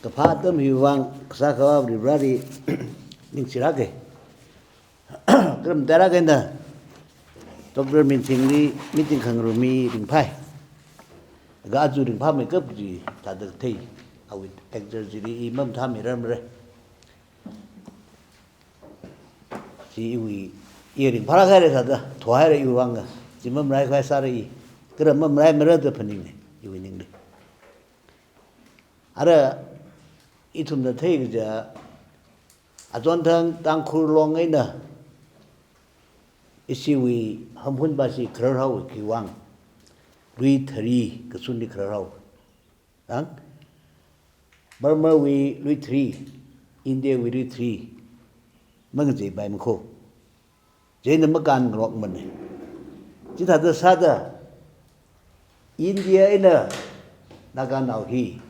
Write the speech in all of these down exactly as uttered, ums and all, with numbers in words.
Kaphā atam hiwui vang, kasā khavā Varivarāli ningshilāka. Kharam tarākha eina, Doctor Minthingli meeting khangarumli ringphai. Kha aja ringphāmeikap chi thāda thei, awui lecture chili i mamathāmirarmara. Chi iwui, i ringphālāk haira thāda, thuihaira iwui vang, chi mamalai khavai sāra i, kharam mamalaimara da phaningna, iwui ningli. Ara, ithumna theikaja, achonthang Tangkhul Long eina, ishiwui Hamhunpa chi khararhaowa khiwui vang, lui thari kashunli khararhao. Ang? Burmawui lui thari, Indiawui lui thari, mangazeipaimako. Chieina makānngarokmana. Chithāda sāda, India eina Naganao hi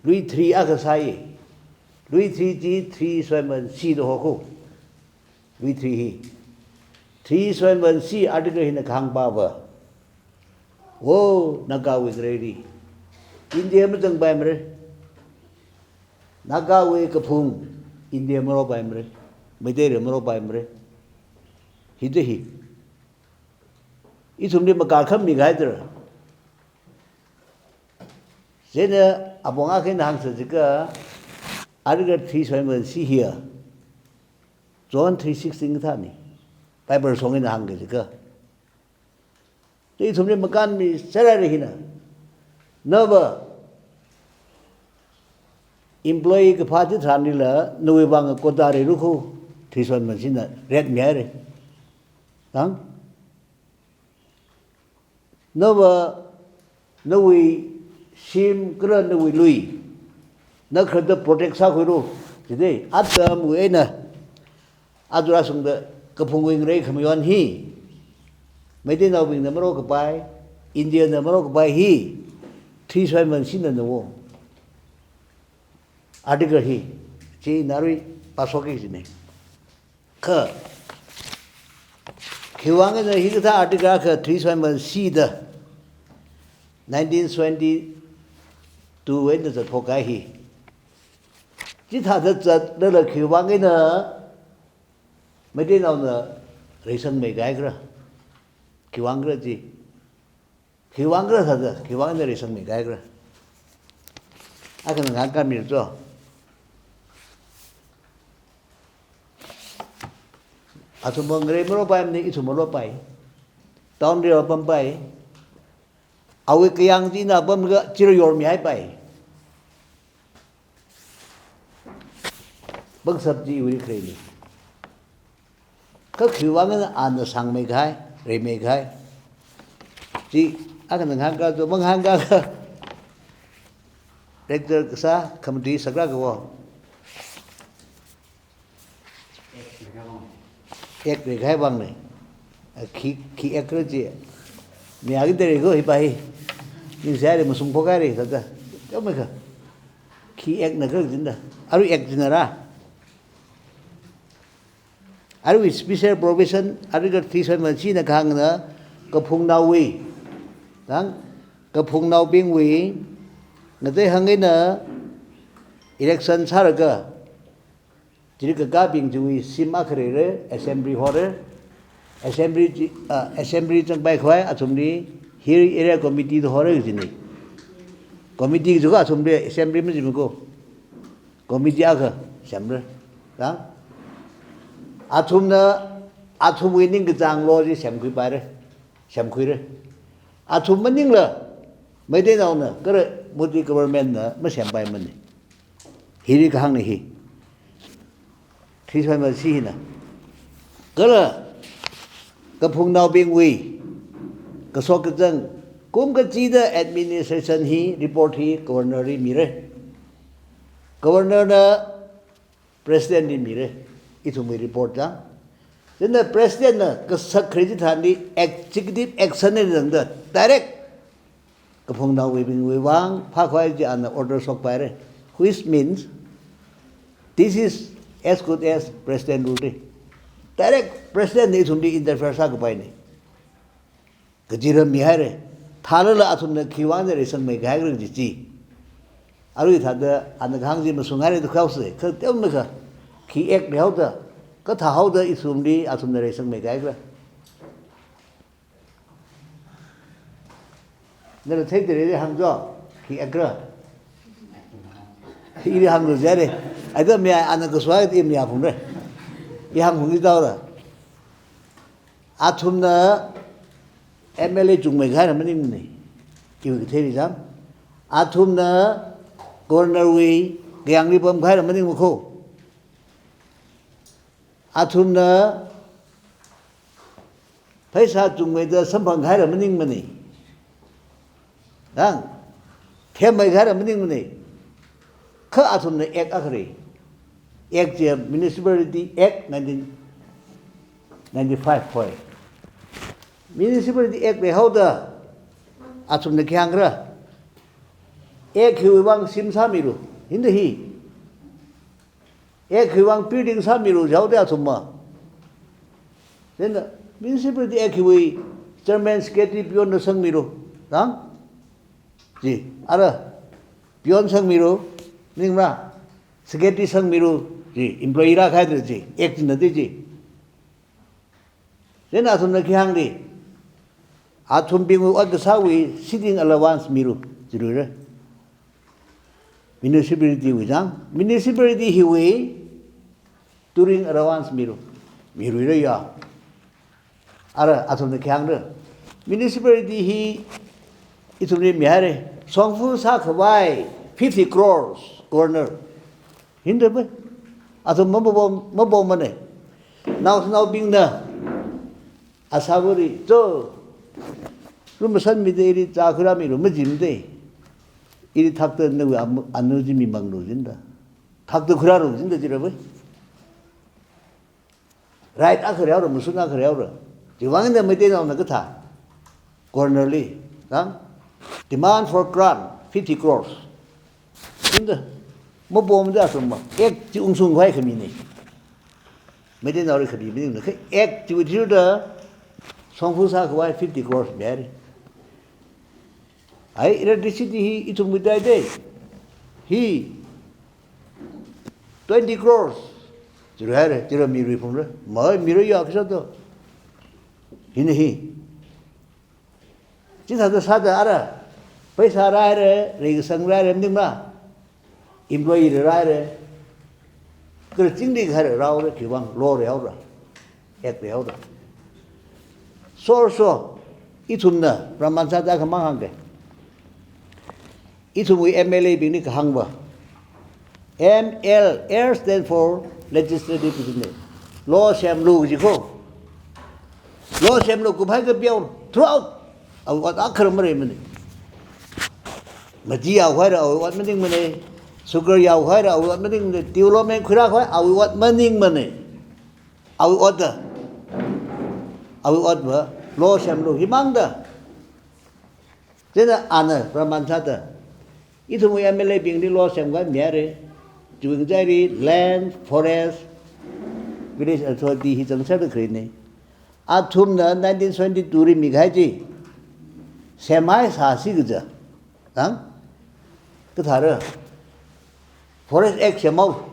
lui thari akha sāi. Lui thari chi Three Swineborn Sea da hoko. Lui thari hi. Three Swineborn Sea article hina kahāngpava, o, Nagawui ngareili India mazangpaimara. Nagawui kaphung India maropaimara. Meiteili maropaimara. Hithāda hi. Ithumli makar khami kahaidara. Chieina apong akhana hāngsa jiakha, article Three Swineborn Sea hiya John three sixteen kathāna. Bible shong eina hāngka jiakha. Chi ithumli makānmiserra hina. Nava employee kaphā chitharanlila, nawui vang quota leirakho, Three Swineborn Sea na rate mihaira. Ang? Nava, nawui shim kala nawui lui, na khararda protect sākhuilu. Chithāda, atamwui eina, aja rāshungda kaphungwui ngarei khamayon hi, Meiteinaobingna marokapai, Indiana marokapai hi, Three Swineborn Sea na nao. Article hi, chi ina arui pāshokki kajina. Kha, khiwui vang eina hikathā article akha Three Swineborn Sea da nineteen seventy-two eina zatphok kahai hi. Chithāda zatlala khiwui vang eina Meiteinaona reisangmeikahaikhala. Khiwui vang khala chi. Khiwui vang khala thāda, khiwui vang eina reisangmeikahaikhala. Akhana ngahānkāmira cho. Athumva ngarei maropaimana, ithum maropai. Town li pampai. Awui kayāng chi ina pamlaga chili yormihaipai. Pangshap chi iwuili khaleina. Kha khiwui vang eina ana sangmeikahai, reimeikahai. Chi, akhana ngahānka cho, mangahānka kha. Lecture kasā, khamati sakra kawo. Act leikahai vangna. A, khi, khi act khala chi. Mi akha tare ko, hipa hi. Ningshi haira, mashungphok haira, thāda. Khamei kha. Khi act na khala china. Arui act china ra. Arui special provision, Article three seven C na kahāngna, kaphungnaowui, tang, kaphungnaobingwui, ngateihang eina election sālaga, chili kakābing chiwui shim akha leira, assembly hora, assembly chi, ah, assembly zangpai khavai athumli, Hill Area Committee da hora kajina. Committee kaji kha athumli assembly majima ko. Committee akha semra. Tang? Athumna, athumwui ningkachāng law chi semkhuipaira. Semkhuira. Athum maningla, Meiteinaona, kala Modi government na masempaimana. Hili kahāngna hi. Three seven C hina. Kala, kaphungnaobingwui kashok kazang, kum kachida administration hi, report hi, governor li mira. Governor na president li mira. Ithumwui report da. Chieina president na kasak kharei chitharanli executive action na zangda direct kaphungnaobingwui vang phākhavai chi ana order shokpaira. Which means, this is as good as president rule da. Direct president na ithumli interfere sākapaina. Kajira mihaira. Thālala athumna khiwui vang eina reisangmeikahai khala chi chi. Arui thāda ana kahāng chi mashunghairai da khuihaosa, kha teomeikha, khi act leihaoda, kathā haoda ithumli, athumna reisangmeikahai khala. Nala theida leili hāngcho, khi act khala. Ili hānglu jire. Aida mi ana kaswa i mi aphungre. I hāngphung i taora. Athumna M L A chungmei kahaira maningmana. Iwui kathei ri jam. Athumna Governor wui kayāngli pamkahaira maningmakho. Athumna pheisā chungmeida samphangkahaira maningmana. Dang, themmei kahaira maningmana. Kha athumna act akha lei. Act chi Municipality Act nineteen ninety-five hoi. Municipality Act leihaoda athumna khi hāng khala. Act hiwui vang sim sāmilu. Hithāda hi. Act hiwui vang building sāmilu jihaoda athumna. Then Municipality Act hiwui chairman, secretary, peon na sangmilu. Dang? Chi, ara, peon sangmilu, maningmara, secretary sangmilu, chi, employee rākahaida chi, act china da chi. Then athumna khi hāngli, athumbingwui ot kasāwui sitting allowance milu, chiluira. Municipality wui jang, municipality hiwui touring allowance milu, miluira ya. Ara, athumna khi hāngra. Municipality hi ithumli mihaira. Shongfa sākhavai fifty crores governor. Hithāda bai. Athum mapom, mapomana. Naoshinaobingna. Asāvali, cho. Lumashanmida ili chā khuirāmilu, majimda. Ili thakta nawui am-, anu chi mimanglu jida. Thakta khuirālu jida jira bai. Right akha leihaora, mashun akha leihaora. Chiwui vang eina Meiteinaona kathā. Governor li, dang? Demand for grant, fifty crores. Hithāda, mapomda athumna. Act chi ungshungkhavai khamina. Meiteinaoli khabi maningmana. Kha act chiwui thirda, shongfa sākhavai fifty crores mihaira. Ai, electricity hi ithumwui dai dai. Hi twenty crores. Chiluihaira, chila miluiphungra. Mai, miluiya kashā to. Hina hi. Chithāda sāda ara. Pheisā rāhaira, reikasang rāhaira, maningmara. Employee rāhaira. Kala chingri kahaira rāhaora, khiwui vang law leihaora. Act leihaora. So, so, ithumna, Brahman sāda khamang hāngke. Ithumwui M L A bingli kahāngva. M L, L stand for legislative, isn't it? Law semlu jiko. Law semlu kuphai kapeo, throughout. Awui ot akha maleimana. Maji yaokhaira awui ot maningmana. Sugar yaokhaira awui ot maningmana. Development khuirākhavai awui ot maningmana. Awui otva. Awui otva. Law semlu himangda. Chieina ana Brahman sāda. Ithumwui M L A bingli law semkhavai mihaira. Chiwui ngachaili land, forest, village authority hi zangserda khalei ni. Athumna nineteen seventy-two li mikahai chi semhaisāsi kaja. Dang? Kathāra. Forest Act semhao.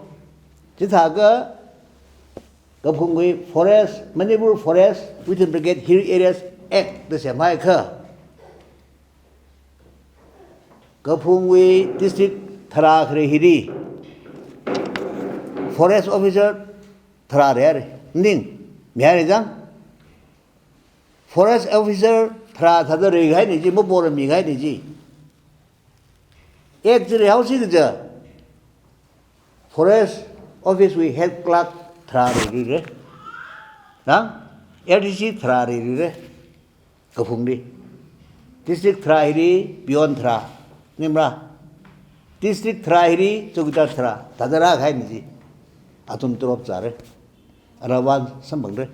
Chithākha kaphungwui Forest, Manipur Forest within bracket Hill Areas Act da semhaiakha, kaphungwui district tharā khalei hili forest officer tharā leihaira. Ning, mihaira jang. Forest officer tharā thāda reikahaina chi, mapomla mikahaina chi. Act chi leihaosi kaja. Forest Office wui head clerk tharā leiluira. Dang? L D C tharā leiluira. Kaphungli. District tharā hili peon tharā. Maningmara. District tharā hili chowkidar tharā. Thāda rākahaina chi. Athum torop zāra. Ara vang samphangra.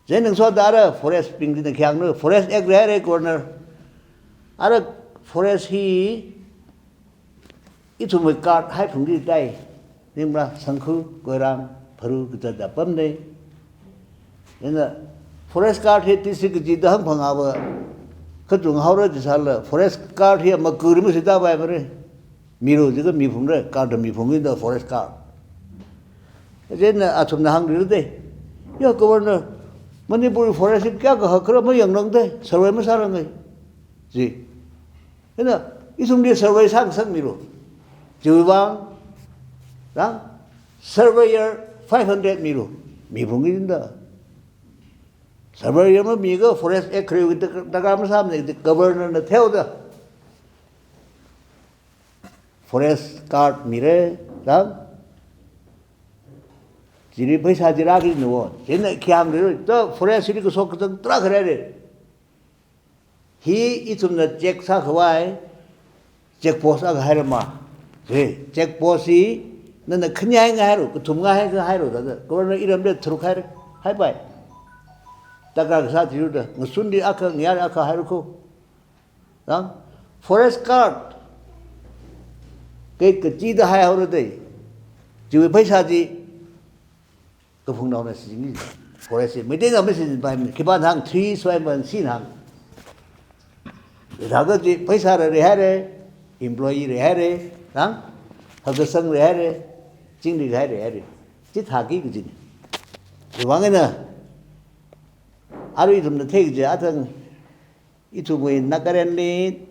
Chieina ngasoda ara forest bingna khi hānglu, Forest Act leihaira governor. Ara forest hi ithumwui guard haiphungli dai. Maningmara, Shangkhu, Koirang, Pharu kathāda pamna. Chieina forest guard hi district kachida hangphangāva kachunghaora jisālala, forest guard hi maku ri masuitāpaimara. Milu jiakha miphungra, guard miphungki da forest guard. Chieina athumna hāngrida. Ya governor, Manipur forest hi kayākha hakkhala mayangrangda, survey masārangai. Ji. Chieina ithumli survey sāngasakmilu. Chiwui vang, rang, surveyor five hundred milu. Miphungki da. Surveyor mamiakha forest act kharewui darkar masāmana da governor na theoda forest guard mira, rang. Chili pheisā chi rāki na wo. Chieina khi hāngra, ta forest li kashok kazang tarākha leira. Hi ithumna check sākhavai check post akha hairama. Hi check post hi nana khani haingai hailu, kathum ngai haingai hailu, thāda. Governor iramli tharuk haira, haipai. Darkar kasā thilu da, ngasunli akha, ngayāli akha hailu ko. Rang, forest guard gate kachida haihaora da. Chiwui pheisā chi kaphungnaona shichinki. Forest hi Meiteinaona shichinpaimana. Khipāna hāng, three swai man sina hāng. Hithākha chi pheisāla leihaira, employee leihaira, rang, hakkasang leihaira, chingri haira, haira. Chithāki kajina. Chiwui vang eina arui ithumna thei kaji athang, ithumwui Nagalandli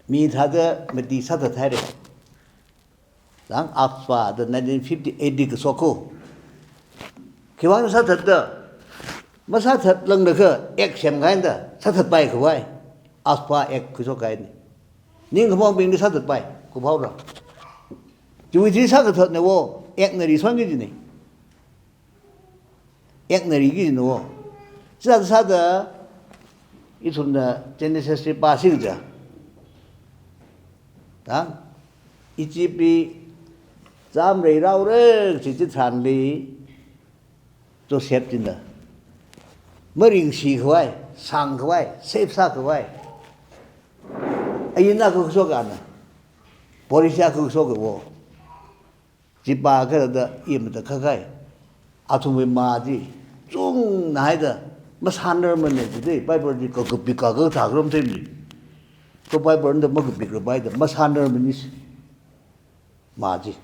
mi thāda mati sāthat haira. Rang, AFSPA da nineteen fifty-eight li kashok ko. Khiwui vang sāthatda, masāthatlang lakha act semkahai da, sāthatpai khavai. AFSPA act khuishok kahaina. Ningkhamongbingli sāthatpai, kuphaora. Chiwui chi sākathatna wo, act na rishonki jina. Act na riki jina wo. Chithāda sāda, ithumna Genesis li pāsi kaja. Rang, Egyptli chāmrei rāhaora kaji chitharanli, Joseph china maringshi khavai, sāng khavai, safe sā khavai, ain akha khuishok ana, policy akha khuishok wo. Chi pākha da i matakhak kahai. Athumwui mā chi chungna haida, masānarmana jida, Bible chi kakapik kakā thākharum theimi. Kha Bible da makapik rapai da, masānarmana mā chi.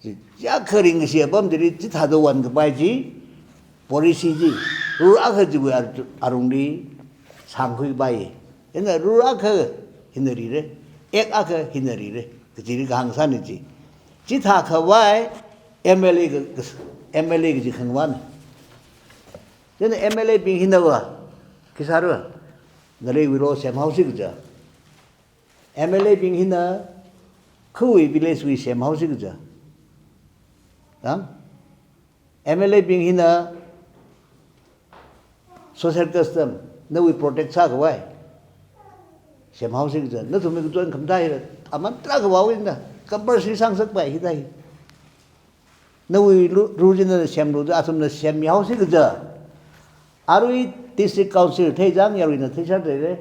Chi, chiyākha ringkashi apam chili chithāda wan kapai chi, policy chi, rule akha chiwui ar-, alungli sāngkhuipai. Chieina rule akha hina rira, act akha hina rira, kachili kahāng sāna chi. Chithā khavai MLA ka, ka, MLA kaji khangvāna. Chieina MLA bing hina va, khi sāra, naleiwui law semhaosi kaja. MLA bing hina khawui village wui semhaosi kaja. Rang? MLA bing hina social custom, nawui protect sā khavai semhaosi kaja. Nathumwui kachon khamathā hila, aman tarākha vaowui na, compulsory sāngasakpai hithā hi. Nawui lu-, rule china semlu da, athumna semmihaosi kaja. Arui District Council theizang yaruina theisāra.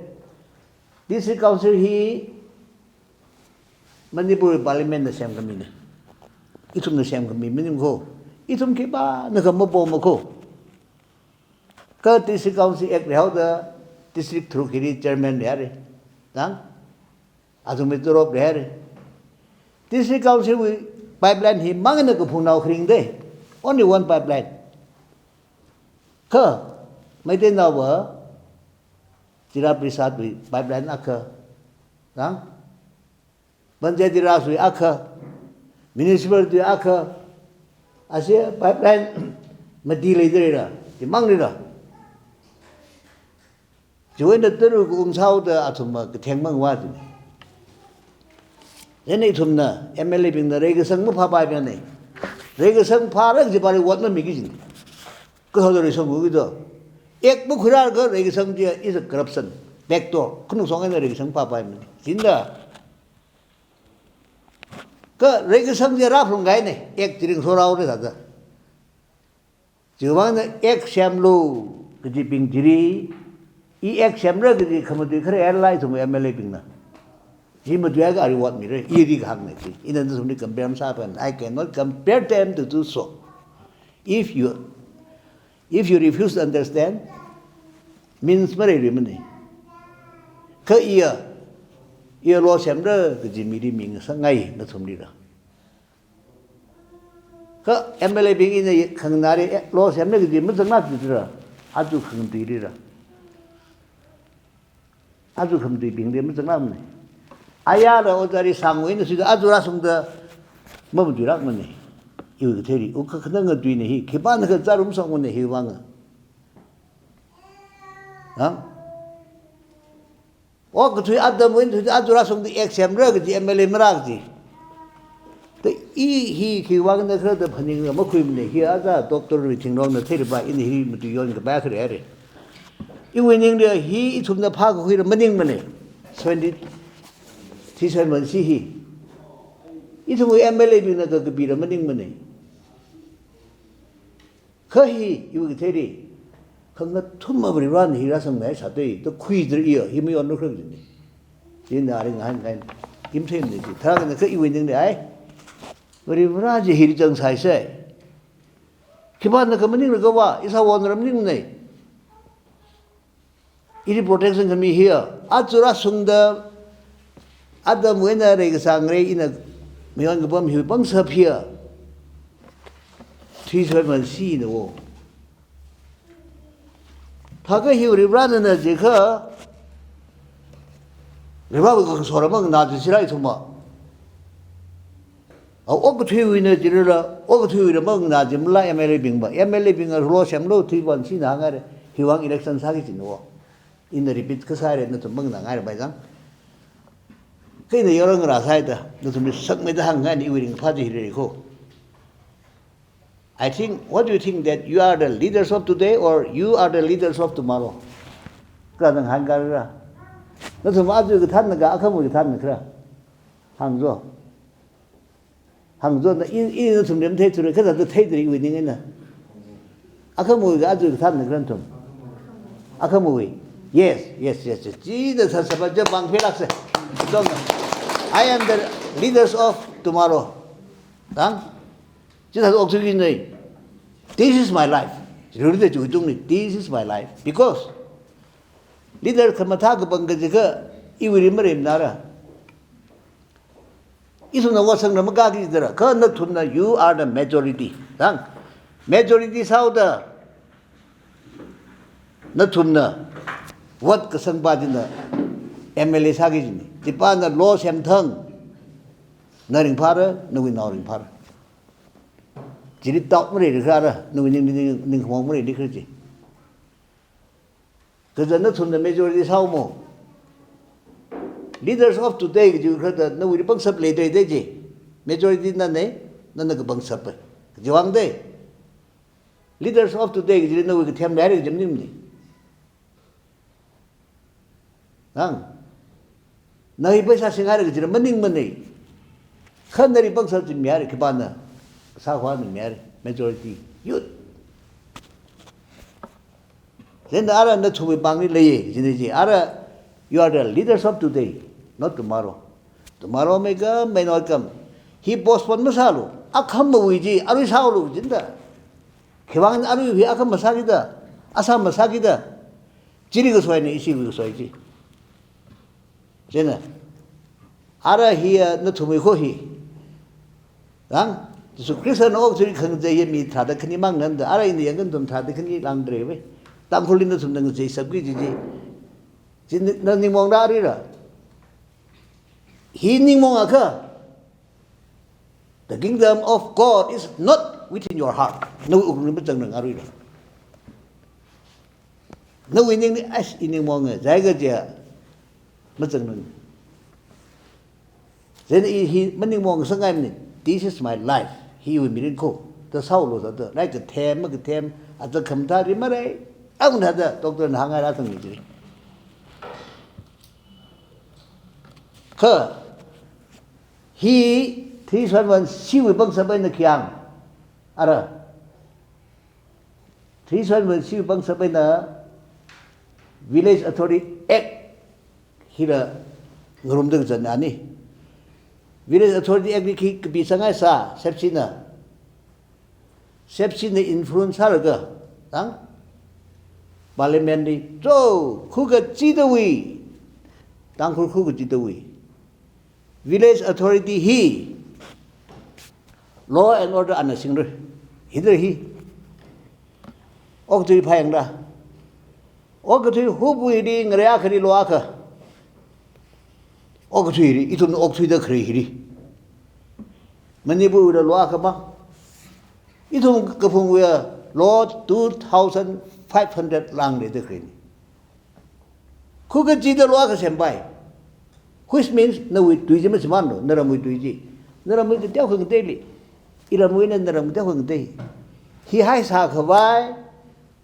District Council hi Manipur Parliament na semkhamina. Ithumna semkhami maning ko. Ithum khipānakha mapoma ko. Kha District Council Act leihaoda district tharuk hili chairman leihaira. Rang? Athumwui torop leihaira. District Council wui pipeline hi mangna kaphungnao kharing da. Only one pipeline. Kha Meiteinaova Zilla Parishad wui pipeline akha, rang, Panchayati Raj wui akha, municipality wui akha, ashi pipeline mati leidalei la, chi mang leila. Chiwui eina tara̱ kaung sāhaoda athumva katheng mang vāthuina. Chieina ithumna, MLA bingna reikasang maphāpaimana. Reikasang phāra kaji pali vote mamiki jina. Kathāda reisang khuiki do. Act makhuirālaga reikasang chi is a corruption. Backdoor. Khanungshong eina reikasang phāpaimana. Chieina kha reikasang chi rāphalungkahaina. Act chi ringshok rāhaora thāda. Chiwui vang eina act semlu kajibing chili, i act semra kaji khamatui khare alai ithum MLA bingna. Chi matuiakha award mira, ili kahāngna chi. Ina nathumli compare masāpam, I cannot compare them to do so. If you, if you refuse to understand, means maleiluimana. Kha iya, Iya law semra kaji mili mingasakngai nathumlila. Kha M L A bing ina khanganāra, eh, law semra kaji mazanglākjira. Aja khangatuilila. Aja khangatuibingli mazanglākmana. Ayala ojā Reishangwui eina suida aja rāshungda mamatuilākmana. Iwui katheili, u kha khanang ngatuina hi, khipānakha chārum sāngmana hiwui vang. Ha? Okathui atamwui eina thuida aja rāshungda act semra kaji M L A marā kaji. Da i hi khiwui vangna khala da phaningra makhuimana, hi aja Doctor Rithingrongna theira ba, ina hi matuiyon kapai kharere. Iwui ningli hi ithumna phākakhuila maningmana. Seventy, three seven one C hi. Ithumwui M L A bingna kakapila maningmana. Kha hi, iwui katheili, khangathuma Varivarana hi rāsangnaisāda, da khuidalei iya, hi mayonlu khala jina. Chieina ari ngahānngai, kim theimana chi. Tharākhana kha iwui ningli ai. Varivara chi hili zangsāsa. Khipānakha maninglakha va, ishāvāna maningmana. Ili protection khami hiya, aja rāshungda, atamwui eina reikasāngra ina mayon kapam hiwui pangshap hiya, three seven one C na wo. Thākha hi Varivarana jikha, Varivarawui kasora manganā jisila ithumva. A, okathuiwuina jilala, okathuiwuila manganā jimala M L A bingva. M L A bingva law semlu three one C na hāngngaira, hiwui vang election sāki jina wo. Ina repeat kasāra, nathum manganāngaira bai zang. Kha ina yaorang rāsāida, nathumli sakmeida hāngngaina iwui ringphā chi hilei ko. I think, what do you think, that you are the leaders of today or you are the leaders of tomorrow? Kala nang hāngkhala. Nathum aja kathānnakha, akhamwui kathānna khala. Hāngjo. Hāngjo na i, i nathumli matheithura, kha thāda theidalei iwui ning eina. Akhamwui kha aja kathānna khala nathum. Akhamwui. Yes, yes, yes, yes. Chithāda sāsāpa ja bang phelaksa. Chong. I am the leaders of tomorrow. Tang? Chithāda okthuiki nei. This is my life. Rurida chutungli. This is my life. Because leader khamathā kapang kajikha iwuili marimnara. Ithumna ot sangra makaki dara. Kha nathumna, you are the majority. Tang. Majority sāhaoda. Nathumna vote kasangpa china M L A sāki jina. Chipāna law semthang. Na ringphāra, nawui nao ringphāra. Chili doubt maleili khala, nawui ning, ning, ning, ningkhong maleili khala chi. Kaja nathumna majority sāhaomo. Leaders of today kaji khala da nawuili pangshap leidalei da chi. Majority nana, nana kapangshapa. Kajiwui vang da. Leaders of today kaji nawui kathem leira kaji maningmana. Nang, na hi paisa singhaira kajila maningmana. Kha nali pangshap chi mihaira, khipāna sākhavāna mihaira, majority youth. Chieina ara nathumwui pāngli leiya, chieina chi. Ara, you are the leaders of today, not tomorrow. Tomorrow may come, may not come. Hi postpone masālu. Akhamawui chi arui sāhaolu jida. Khiwui vang arui hi akhama sākida, asā masākida. Chili kasoina, ishiwui kasoi chi. Chieina, ara hiya nathumwui kho hi. Tang, Jesu Khristana okathuili khangachei hiya mi tharāda khani mangna da, ara ina yangkhanā athum tharāda khani langdalei ve. Tangkhulli nathumna ngacheishapki kaji chi. Chi na ningmaong rāra. Hi ningmaongakha, the kingdom of God is not within your heart. Nawui wuklungli mazangrang aruila. Nawui ningli, "Ash, i ningmaonga, jiakha jiakha mazangrang." Chieina i hi maningmaong sāngaimana, "This is my life." Hiwui mirin kho, da sāhaolu da, da, rai kathem, makathem, aja khamathā ri mara, ang da da, doctor na hāngngai rātang ni jiri. Kha, hi three seven one C wui pangshap eina khi hāng, ara. Three seven one C wui pangshap eina Village Authority Act hila ngarumda kazatna ni. Village Authority Act li khi kapi sāngaisā, SAFECI na. SAFECI na influence sālaga, tang? Parliament li, cho, khu kachidawui, Tangkhul khu kachidawui, Village authority hi law and order ana singra. Hithāda hi. Okathui phāyangda. Okathui huipuili ngarei akhali law akha. Okathuili, ithum okathuida khalei hili. Manipurwuila law akha mang. Ithum kaphungwui law two thousand five hundred lāngli da khaleina. Khuka chida law akha sempai. Which means nawui tui chi mashimānlu, naramwui tui chi. Naramwui kateokha ngateili. Iramwuina naram kateokha ngatei. Hi haisā khavai,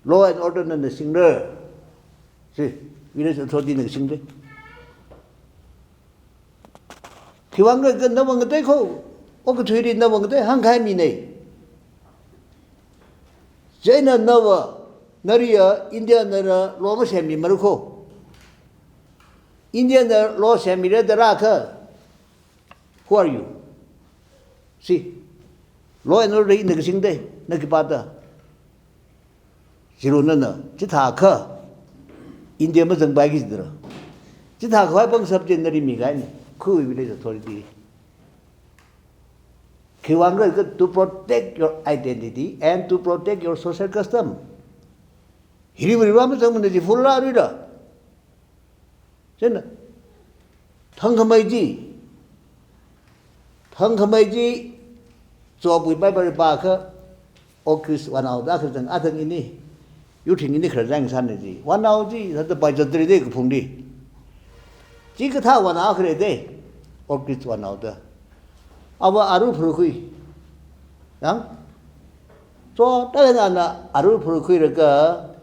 law and order nana singra. Si, village authority na singra. Khiwuivang kha nava ngatei kho, okathuili nava ngatei hāngkahai minei. Chieina nava, nariya, India nana law masemmimarakho. India na law semmira da rākha. Who are you? Si, law and order ina kasingda, na khipāda. Zero nana, chithākha India mazangpaiki jidara. Chithākha hai pangshap chi nali mikahaina, khuwui village authority. Khiwuivang kha to protect your identity and to protect your social custom. Hili viriva mazangmana chi full la rida. Chieina, thangkhamei chi, thangkhamei chi, Jobwui Bible pākha, August one hour da kazang athang ini, yuthing ini kharā zang sāna chi. One hour chi, sāda pai zatri de kaphungli. Chikathā one hour kharā de, August one hour da. Ava aru phurkhui. Yang? Chotta eina aru phurkhuilaga,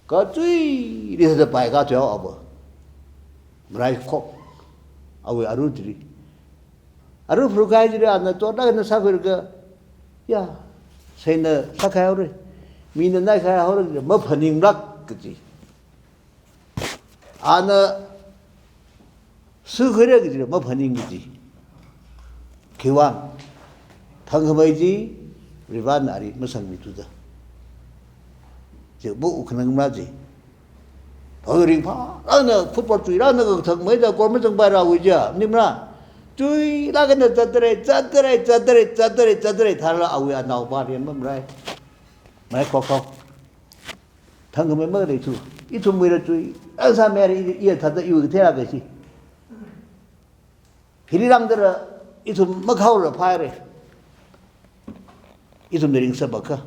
kachuili sāda pai kachao ava. Marai khok. Awui aru chili. Aru phurkahai chili ana chotta eina sākhuilaga. Ya. Seina sākahai haora. Mina naikahai haora, maphaninglāk kaji. Ana sākhuira kaji, maphaning kaji. Khiwuivang, thangkhamei chi, Varena ari masangmithuda. Chi bu ukhanang mara chi. Thao ringphā, ana football chuira, ana kathangmeida goal mazangpaira wuija, nimra. Chuilāk eina zatdalei, zatdalei, zatdalei, zatdalei, zatdalei, thālala awui anaopa rian mamrai. Mai khok khok. Thangkhamei makhalei chu. Ithumwuila chu. Answer mera i, i thāda iwui kathei akha si. Hili rāngdala ithum makhaora phaira. Ithumna ringshap akha.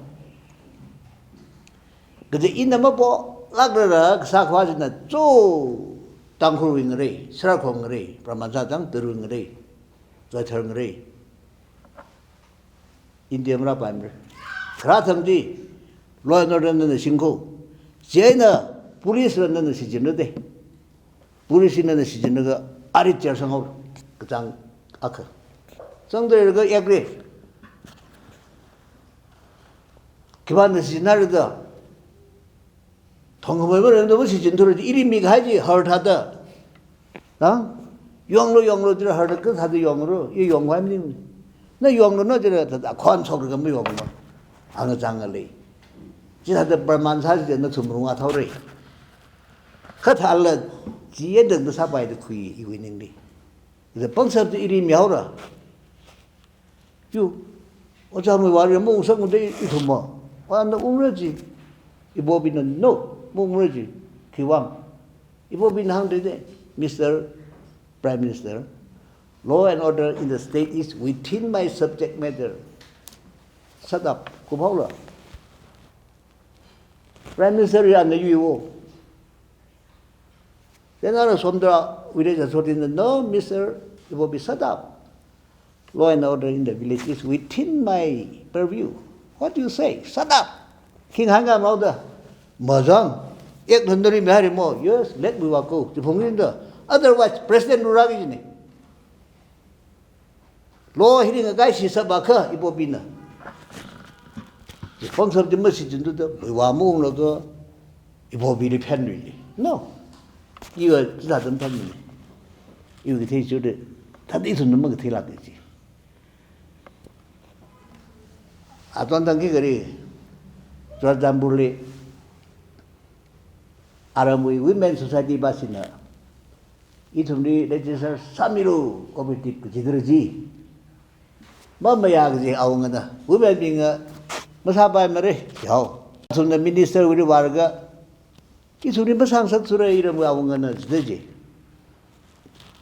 Kaje ina mapolāklala kasā khavā china chu Tangkhulwui ngarei, Sarakhong ngarei, Praman sātang Turu ngarei, Zoithar ngarei. India marāpaimara. Kharā thang chi, law and order nana singkho. Chieina police la nana shichinra de. Police nana shichinlaga ari jail sanghaora. Kachāng akha. Sangdalei laga agree. Khipāna shichinhaira da. Thangkhamei maremda mashichinthura, ili mikahai chi har thāda. Na? Yonglu, yonglu, chila harda kathāda yonglu, i yongvai maning. Na yonglu, na chila thāda khon shoklaga mayonglu. Angachang ngalei. Chithāda Praman sā china thumrung athaora. Kha thālala, chi yendang da sāpaida khui iwui ningli. Da pangshap chi ili mihaora. Yu, ojā Muivah ri maungsangda ithumva. Ana ungra ji. Ibobina no, maungra ji. Khiwuivang. Ibobina hāngda de, Mister Prime Minister, law and order in the state is within my subject matter. Shut up. Kuphaola. Prime Minister yana yuiwo. Then ana somdala village authority na, "No, Mister Ibobi, shut up. Law and order in the village is within my purview. What do you say? Shut up." King hanga mauda. Mazang. Ek nandari mehari mo. Yes, let Muivah go. Chiphung rinda. Otherwise, President lura ki jine. Law hili ngakai shishap akha, Ibobina. Pangshap chi mashichinthura, Muivah maunglaga, Ibobili phenlui. No. Iva chithāda phenlui. Iva kathei chida, thāda ithumna makatheilāk kaji. Aton tangki kari, Churachandpurli, aramwui Women Society bashina, Ithumli register sāmilu, cooperative kajidara ji. Mamayā kaji awungana, women bingna masāpaimara, yao. Athumna minister wuili vālaga, ithumli masāngasakthura iramwui awungana jida ji.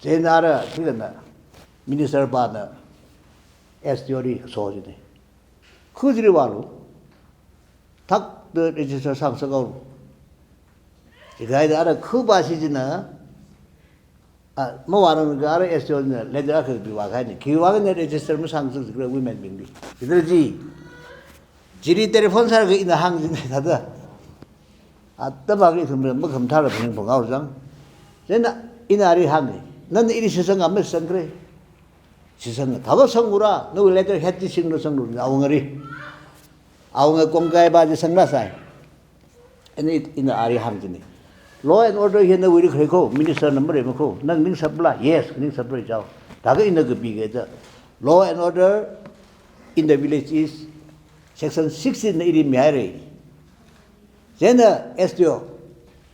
Chieina ara, chieina minister pana S D O li so jina. Kha chili vālu. Thakda register sāngasakhaolu. Chikaida ara kha pāshi china, a, mavāranglaga ara S D O na letter akha pivākahaina. Khiwui vang eina register masāngasakzikra women bingli. Chithāda ji. Chili telephone sālaga ina hāng jina thāda. Atam akha ithum makhamathāla phaningphungaoru chang. Chieina ina ali hānga. Nana ili shitsanga, mashitsangkhala. Shitsanga. Thāva sangura, nawui letterhead chi singlu sanglu, awungli. Awunga kongkai pa chi sangla sai. Ina, ina ali hāng jina. Law and order hi nawuili khalei ko, minister na mareima ko, nana ningshapla, yes, ningshapra jihaowa. Thākha ina kapikida. Law and order in the village is section sixteen na ili mihaira. Chieina S D O,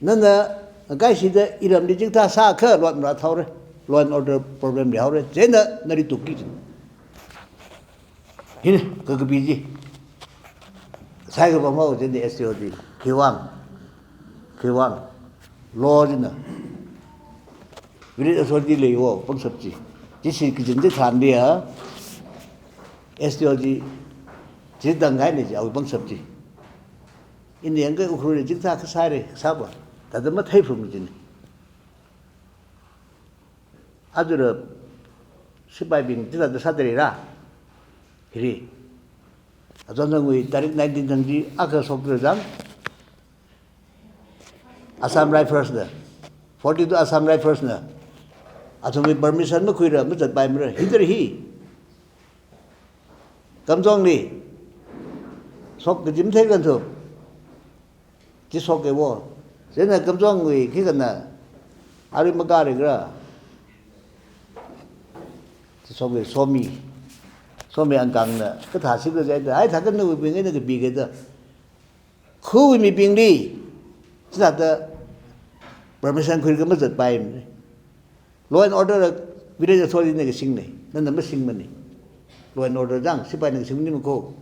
nana ngakaishida iramli chikathā sākha lot marāthaora, law and order problem leihaora, chieina nali tukki jina. Hina, kakapi chi. Sai kapam haowa chieina S D O chi, khiwuivang, khiwuivang, law china, village authority leiwo pangshap chi. Chi shi kachin chi tharanliya, S D O chi, chi tangkahaina ji, awui pangshap chi. Ina yangkha Ukhrulli chikathā kasāra, sāva. Thāda matheiphalung jina. Ajara sipaibing chithāda sāda leira. Hili. Achonzangwui tarik nineteen thang chi akha shokra chang. Assam Rifles na. Forty-two Assam Rifles na. Athumwui permission makhuila, mazatpaimara. Hithāda hi. Kamjongli. Shok kaji matheikhangatha. Chi shokhaowa. Chieina Kamjongwui khikha na, arui makhalei khala. Chi shokhaowa Somi. Somi Angkang na, kathā shikha jida, ai thākha nawuibing eina kapikida. Khawui mibingli, chithāda permission khuilaga mazatpaimana. Law and order la village authority na kasingna, nana masingmana. Law and order chang, sipaina kasing maningmana ko.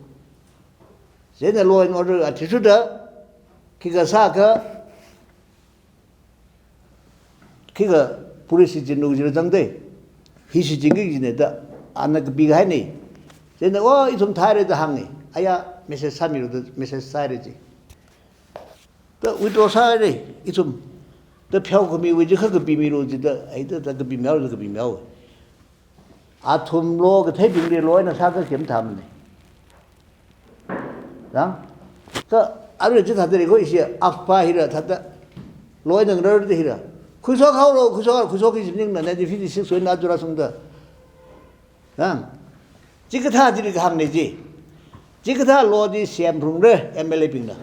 Chieina law and order athishurda, khikha sākha, khikha police shichinlu jila zangda, hi shichinki kajina da, ana kapikahaina. Chieina, oh, ithum thāhaira da hānga. Aya, message sāmilu da, message sāhaira ji. Da withdraw sāhaira, ithum. Da pheokhamiwui chi kha kapimilu jida, ai da, da kapimihaowa, da kapimihaowa. Athum law katheibingli law eina sākha khem thamana. Dang? Kha arui chithāda lei ko ishi AFPA hila thāda. Law eina ngararda hila. Khuishokhaolu, khuishok, khuishokki ji maningla, nineteen fifty-six wui eina aja rāshungda. Dang? Chikathā chili kahāngna ji. Chikathā law chi semphungra M L A bingna.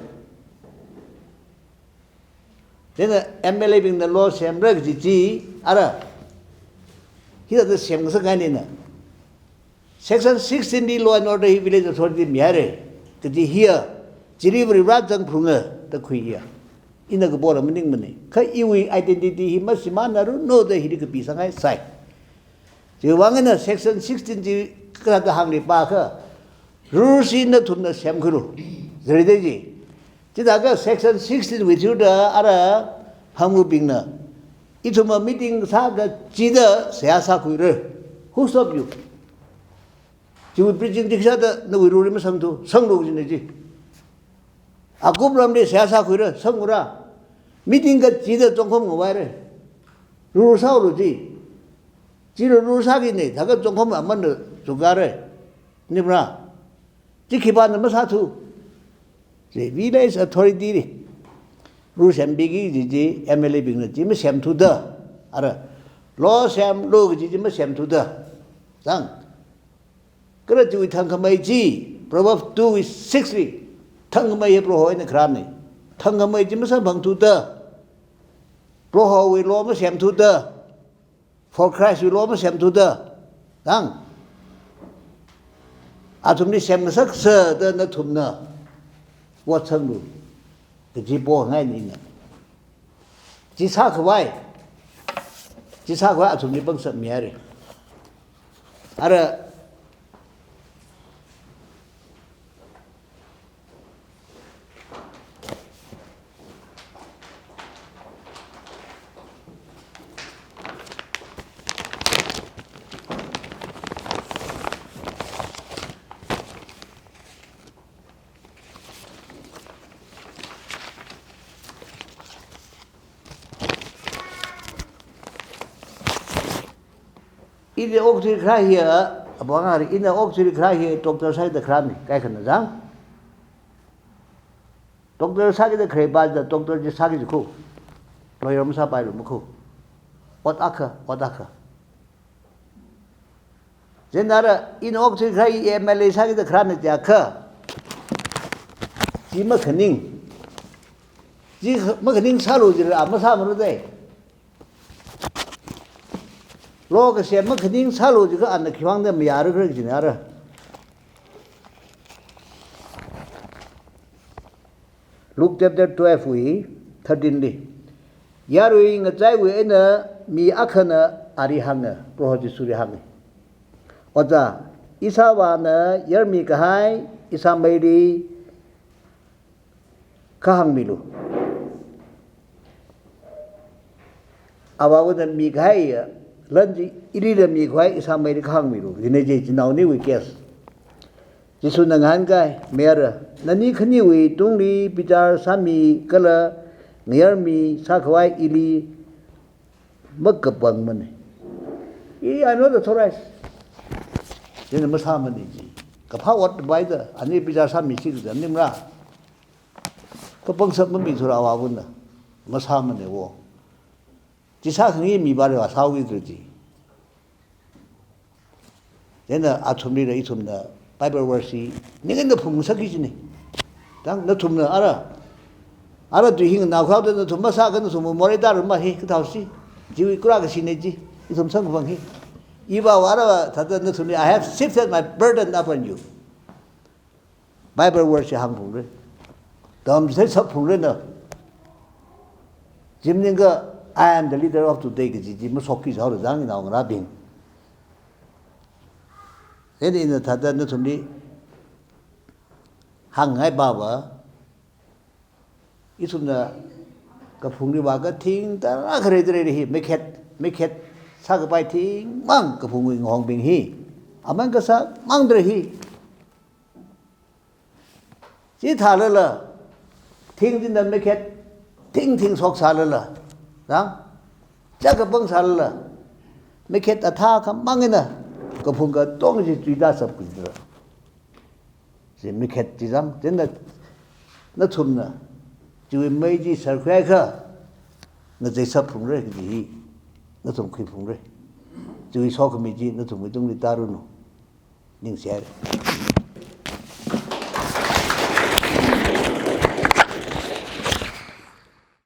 Chieina M L A bingna law semra kaji chi, ara. Hithāda semngasakngaina. Section sixteen li law and order hi village authority mihaira kaji hiya, chili Varivara zangphalunga da khuiya. Ina kapola maningmana. Kha iwui identity hi mashimānaranu da hili kapisanghaisai. Chiwui vang eina section sixteen chi kathāda hāngli pākha, rules hi nathumna semkhuilu. Zari da ji. Chithākha section sixteen wui through da ara Hangvabingna, ithumva meeting sākachida seihā sākhuira. Who stop you? Chiwui preaching dikshāda nawui rule masangthu, sanglu jina ji. Akup ramli seihā sākhuira, sangura. Meeting kachida chongkhom ngavaira. Rule sāhaolu ji. Chila rule sākina, thākha chongkhom aman chukkara. Nipra. Chi khipāna masāthu. Chi village authority li. Rule sempiki ji chi M L A bingna chi masemthuda. Ara. Law semlu kaji chi masemthuda. Zang. Kala chiwui thangkhamei chi, Proverbs two wui six li, thangkhamei hi Proho eina kharāna. Thangkhamei chi masamphangthuda, Prohowui law masemthuda, for Christ wui law masemthuda, dang. Athumli semngasaksa da nathumna vote sanglu kaji pongaina ina. Chi sākhavai. Chi sākhavai athumli pangshap mihaira. Ara Ina okathuili kharā hi, apong ari, ina okathuili kharā hi doctor sākida kharāna, kaikhana jang. Doctor sākida kharā pā da doctor chi sāki jikhu. Lawyer masāpailu makhu. Ot akha, ot akha. Chieina ara ina okathuili kharā hi M L A sākida kharāna jiakha, chi makhaning. Chi makhaning sālu jila masāmara dai. Law kasem makhaning sālu jiakha ana khiwuivang da mayāra khala jina ara. Luke chapter twelve wui thirteen li. Yarui ngachaiwui eina mi akhana ali hānga, Proho Jishuli hānga. Ojā, ishāvāna yarmi kahai ishāmeili kahāngmilu. Avāvana mikahai lan chi ilila mikhavai ishāmeili kahāngmilu. Hina chi chinaoniwui case. Jishuna ngahānkai, mayara, nani khaniwui tungli bichar sāmi kala ngayarmi sākhavai ili makapangmana. I, I'm not authorized. Chieina masāmana chi. Kaphā ot bai da, ani bichar sāmi chi da, nimra. Kapangshap mamithura avāvana. Masāmana wo. Chi sākhangai mi pāli vāsāhaoki tru chi. Chieina athumlila ithumna Bible verse hi ning eina phungsakki jina. Tang nathumna ara, ara tui hi nganao khaoda nathum masākha nathum morei taruma hi kathāosi. Chiwui kura kashina chi, ithum samkaphang hi. Iva ara thāda nathumli, "I have shifted my burden upon you." Bible verse chi hāngphungra. Tamsai shapphungra na. Chi maningakha, "I am the leader of today," kaji chi mashokki jao rajang inaongarābing. Chieina ina thāda nathumli hāngngai pava, ithumna kaphungli vākha thing tarākha leidalei hi, mekhet, mekhet sākapai thingmang kaphungwui ngahongbing hi. Aman kasā mangdalei hi. Chithālala, thing china mekhet, thing thing shoksālala, na? Chākapang sālala, mekhet athā khamang eina, kaphung katonga chi chuida shapki jira. Chi mekhet chi jang, chieina, nathumna, chiwui mei chi sharkhuiakha, ngachei shapphungra kaji hi, nathum khuiphungra. Chiwui sokhami chi, nathumwui tungli taranu. Ningshihaira.